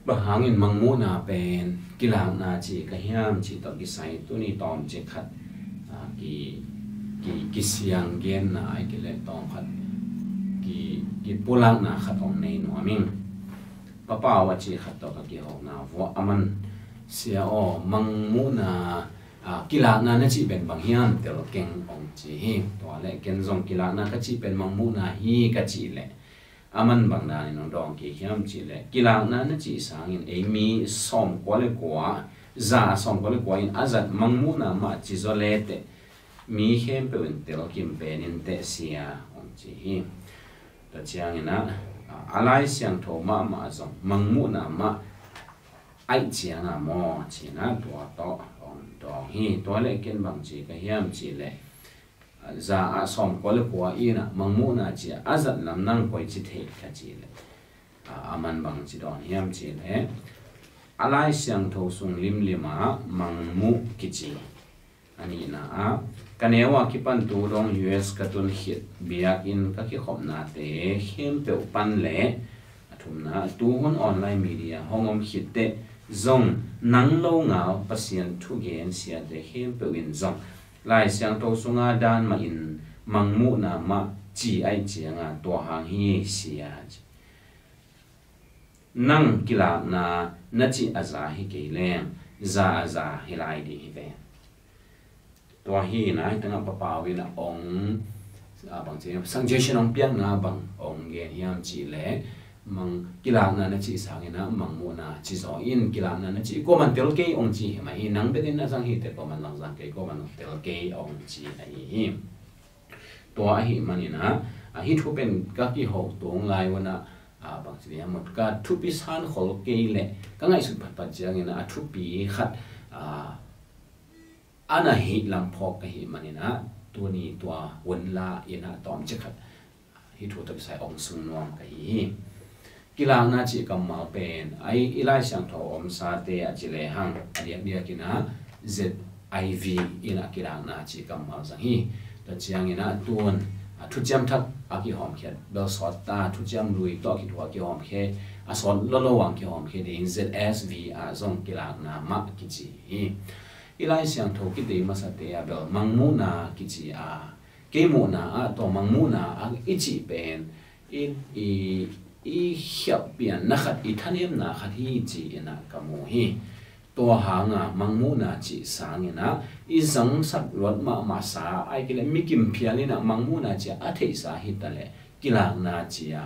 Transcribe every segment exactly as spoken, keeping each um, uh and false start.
Bang hangin mangmuhna pen kilakna ci ka hiam cih tawh kisai tuni tawmcik khat, ah, ki, ki, kisiang genna ai kei leh tawmkhat ki, kipulakna khat hong nei nuam ing. Papa aw a ci khat tawh ka kihona vuah a man, sia aw, mangmuhna, ah, kilakna na cih pen bang hiam tel keng hong ci hi. Tua leh ken zong kilakna ka cih pen mangmuhna hi ka cih leh a man bang danin hong dawng kik hiam cih leh, kilakna na cih sangin ei mi sawmkua le kua, za sawmkua le kua in a zat mangmuhna mah ci zaw leteh mi khempeuh in telkim pen inteh sia hong ci hi. Tua ciangin ah, a Lai Siangtho mahmah zong mangmuhna mah aih cianga maw ci-in ah tua tawh hong dawng hi. Tua leh ken bang ci ka hiam cih leh, za ah sawmkua le kua in ah mangmuhna ci-a a zat lam nang koici thei ka cih leh, a, a man bang ci dawn hiam cih leh, a Lai Siangtho sung limlim ah mangmuh kici. A nihna ah, ka neu a kipan tu dong U S ka tun khit, biakinn ka kikhopnate khempeuh pan leh, a thumna ah, tuhun online media hong om khit teh zong nang lo ngal Pasian thugen siate khempeuh in zong Lai Siangtho sunga dan mahin mangmuhna mah ci aih cianga tua hang hi sia ci. Nang kilakna na cih a za hi kei leng, za a za hi lai ding hi ve. Tua hi na, hi tangah Papa uh in a ong, a bang ci, suggestion ong piakna bang ong gen hiam cih leh, mang kilakna na cih sangin a mangmuhna ci zaw in, kilakna na cih kuaman tel kei ong ci hi mah hi, nang betin na zang hi teh kuaman lang zang kei, kuaman lang tel kei ong ci ahi hi. Tua ahi manin a, a hi thu pen ka kiho tung lai un a, a bang ci, a mut ka thupi san khol kei leh ka ngaihsut phatphat ciangin a thupi khat, a, a na hih lam phawk ka hih manin a, tuni tua hun la in a tawmcik khat hi thu tawh kisai ong sung nuam ka hi hi. Kilakna cih kammal pen, ai, i Lai Siangtho omsate a ci lehang, a diakdiak in a Z I V in a kilakna cih kammal zang hi. Tua ciangin a tun, a thuciam thak a kihawmkhia bel sawt ta, thuciam lui tawh a kithuah a kihawmkhia, a sawt lolo ang kihawmkhia ding Z S V ah zong kilakna mah kici hi. I Lai Siangtho kitei masate ah bel mangmuhna kici a, kei muhna ah tua mangmuhna ah i cih pen i, i, i khialhpianna khat, i thanemna khat hi ci-in a ka mu hi. Tua hanga mangmuhna cih sangin a i zangsak luat mahmahsa, ai kei leh mi kimphial in a mangmuhna ci-a a theihsa hi ta leh kilakna ci-a,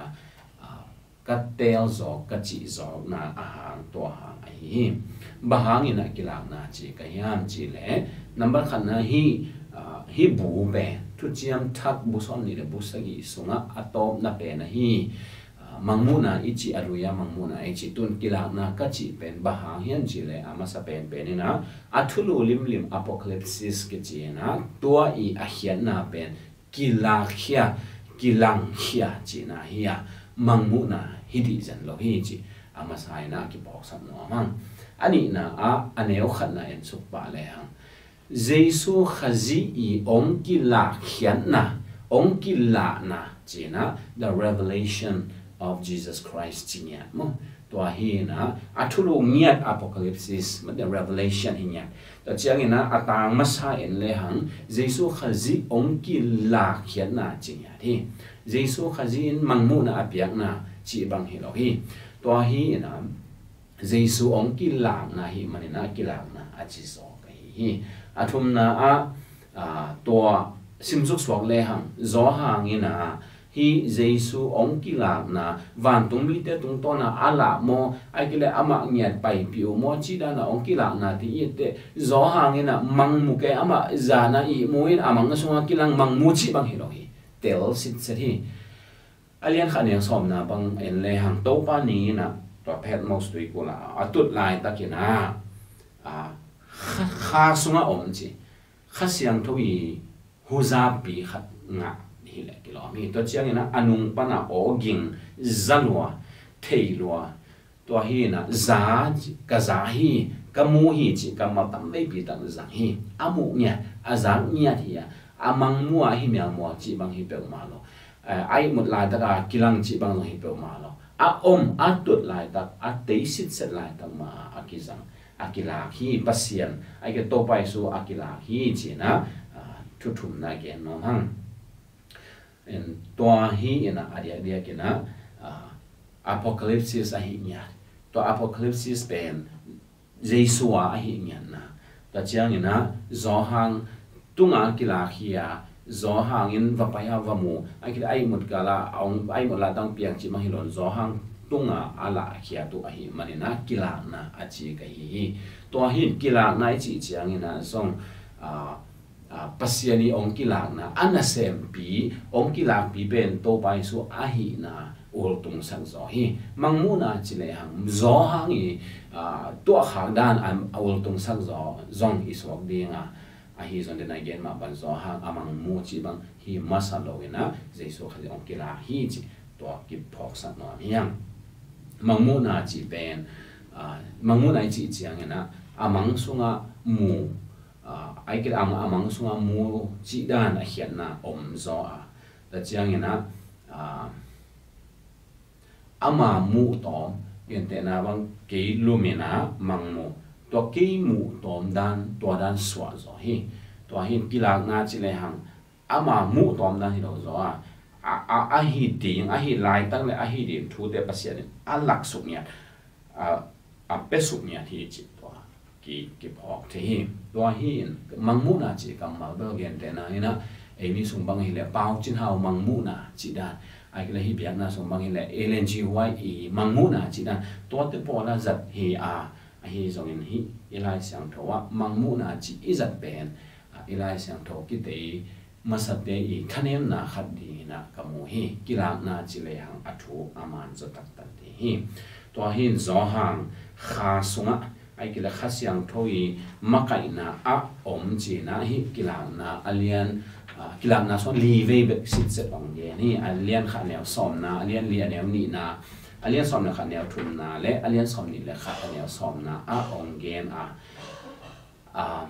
a, ka teel zawk, ka cih zawkna a hang, tua hang ahi hi. Bang hangin a kilakna cih ka hiam cih leh, nambat khatna hi, a, hi bu pen, thuciam thak bu sawm nih le bu sagih sungah a tawpna pen ahi, a, mangmuhna i cih a lui a mangmuhna i cih, tun kilakna ka cih pen bang hang hiam cih leh a masa penpen in a, a thulu limlim apocalypsis kici in a, tua i a khiatna pen kilakkhia, kilangkhia cihna hi a, mangmuhna hi dih zen lo hi cih a masa in a kiphawksak nuam hang. A nihna ah a neu khatna en suk pah lehang, Jesu Khazih i ong kilakkhiatna, ong kilahna ci-in a, the revelation of Jesus Christ ci ngiat maw. Tua hi in a, a thulu ngiat apocalypsis, mah the revelation hi ngiat. Tua ciangin a, a tang masa en lehang, Jesu Khazih ong kilakkhiatna ci ngiat hi. Jesu Khazih in mangmuhna a piakna cih bang hi lo hi. Tua hi in a, Jesu ong kilakna hi manin a kilakna a ci zawk ahi hi. A thumna ah, a, tua sim suksuak lehang, Johan in a, hi Jesu ong kilakna, vantung mite tungtawna a lah maw, ai kei leh amah ngiat paipih uh maw, cih dana ong kilakna ti i et teh, Johan in a mangmu kei, amah zana ihmu in a mang sunga kilang mangmu cih bang hi lo hi. Tel sitset hi. A lian khat neu sawmna bang en lehang, Topa ni in a, tua Patmos tuikulh ah a tut laitakin a, a, kha, kha sungah om ci, Kha Siangtho i huzapi khat ngah hi leh kilawm hi. Tua ciangin a, a nung pan a awging, za lua, thei lua, tua hi in a, za, ka za hi, ka mu hi cih kammal tam veipi tak zang hi. A muh ngiat, a zak ngiat hi a, a mangmuh a hi mialmual cih bang hi peuhmah lo. Eh, a ihmut laitaka kilang cih bang zong hi peuhmah lo. a om, a tut laitak, a tei sitset laitak mah a kizang, a kilak hi. Pasian, a kei Topa Jesu a kilak hi ci-in ah, ah, thu thumna gen nuam hang. In tua hi in ah, a diakdiak in ah, ah, Apocalypsis ahi ngiat. Tua Apocalypsis pen Jesu a ahi ngiatna. Tua ciangin ah Johan tunga kilak hi a, Johan in va pai a va mu, a kei a ihmut kala, a ihmut la tang piang cih mah hi lo in, Johan tunga a lahkhiat uh ahi manin ah kilakna a ci ka hi hi. Tua hi in kilakna i cih ciangin ah zong, ah, ah, Pasian i hong kilakna, a nasempi, hong kilakpi pen Topa Jesu ahihna ultungsak zaw hi. Mangmuhna ci lehang, Johan i, ah, tuahkhak dan a, a ultungsak zaw zong i suak ding a, ahi zong den a gen mah bang Johan a mangmu cih bang hi masa lo in ah, Jesu Khazih hong kilak hi cih tua kiphawksak nuam hi hang. Mangmuhna cih pen, ah, mangmuhna i cih ciangin ah, a mang sungah mu, ah, a kei a, a mang sungah mu cih dan a khiatna om zaw a. Tua ciangin ah, ah, ama muh tawm, gentehna bang kei lum in ah mang mu. Tua kei muh tawm dan, tua dan suah zaw hi. Tua hi in kilakna ci lehang, ama muh tawm dan hi lo zaw a, a, a, ahi ding, ahi laitak le ahi ding thute Pasian in a laksuk ngiat, a, a piasuk ngiat hi cih tua ki, kiphawk thei hi. Tua hi in mangmuhna cih kammal bel gentehna in ah, ei mi sung bang hi leh Pau Cin Hau mangmuhna cih dan, a kei le hih biakna sung bang hi leh Ellen G. White i mangmuhna cih dan, tuate pawl a zat hi a, ahi zongin hih i Lai Siangtho ah mangmuhna cih i zat pen, ah, i Lai Siangtho kitei masate i thanemna khat dingin ah ka mu hi. Kilakna ci lehang a thu a manzaw taktak ding hi. Tua hi in Johan kha sungah, a kei le Kha Siangtho i makaihna ah om ci-in ah hih kilakna a lian, ah, kilakna sung li vei bek sitset hong gen hi. A lian khat a neu sawmna, a lian li a neu nihna, a lian sawm le khat a neu thumna le a lian sawmnih le khat a neu sawmna ah hong gen a, ah,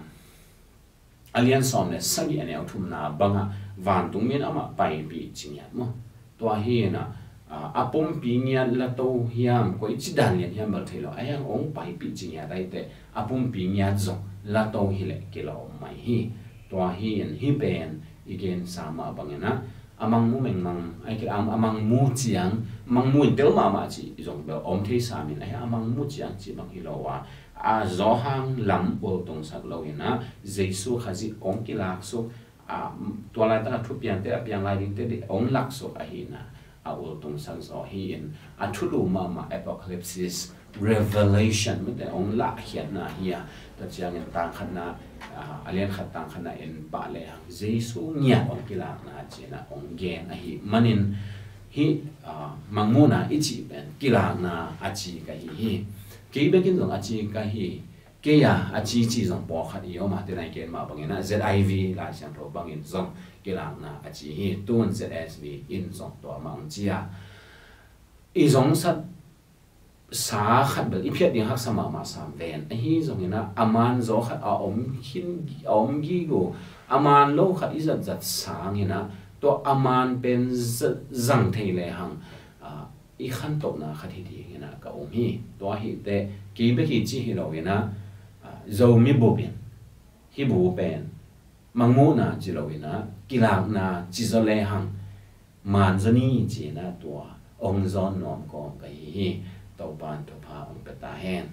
a lian sawm le sagih a neu thumna bangah vantung mi in amah paipih ci ngiat maw. Tua hi in ah, ah, a pumpi ngiat la to hiam, koici dan lian hiam bel thei lo. A hiang hong paipih ci ngiat ahih teh, a pumpi ngiat zong la to hi leh kilawm mai hi. Tua hi in hih pen i gensa mah bangin ah, a mangmu mengmang, a kei a, a mangmu ciang, mangmu in tel mahmah cih zong bel om thei sam in, a hiang a mangmu ciang cih bang hi lo a, a Johan lam ultungsak lo in ah, Jesu Khazih hong kilaksuk, a, tua laitak a thupiangte, a piang lai dingte dih hong laksuk ahihna a ultungsak zaw hi in, a thulu mahmah Apocalypsis, Revelation, mite hong lahkhiatna hi a. Tua ciangin tang khatna, a, a lian khat tang khatna en pah lehang Jesu ngiat hong kilakna ci-in ah hong gen ahih manin, hih, a, mangmuhna i cih pen kilakna a ci ka hi hi. Kei bekin zong a ci ka hi. Kei a, a cici zong pawlkhat i om a, tena i gen mah bangin ah Z I V Lai Siangtho bangin zong kilakna a ci hi. Tun Z S V in zong tua mah hong ci a, i zong sat sa khat bel i phiat ding haksa mahmah sam ven. Ahi zongin ah a man zaw khat a om khin, a om gige, a man lo khat i zatzat sangin ah, tua a man pen za-, zang thei lehang, ah, i khantohna khat hi dingin ah ka um hi. Tua hi teh kei bek hi ci hi loin ah, ah, Zomi bup in hih bu pen mangmuhna ci loin ah, kilakna ci zaw lehang, man zaw ni ci-in ah tua hong zawn nuam kawm ka hi hi. Topa'n thupha hong pia ta hen.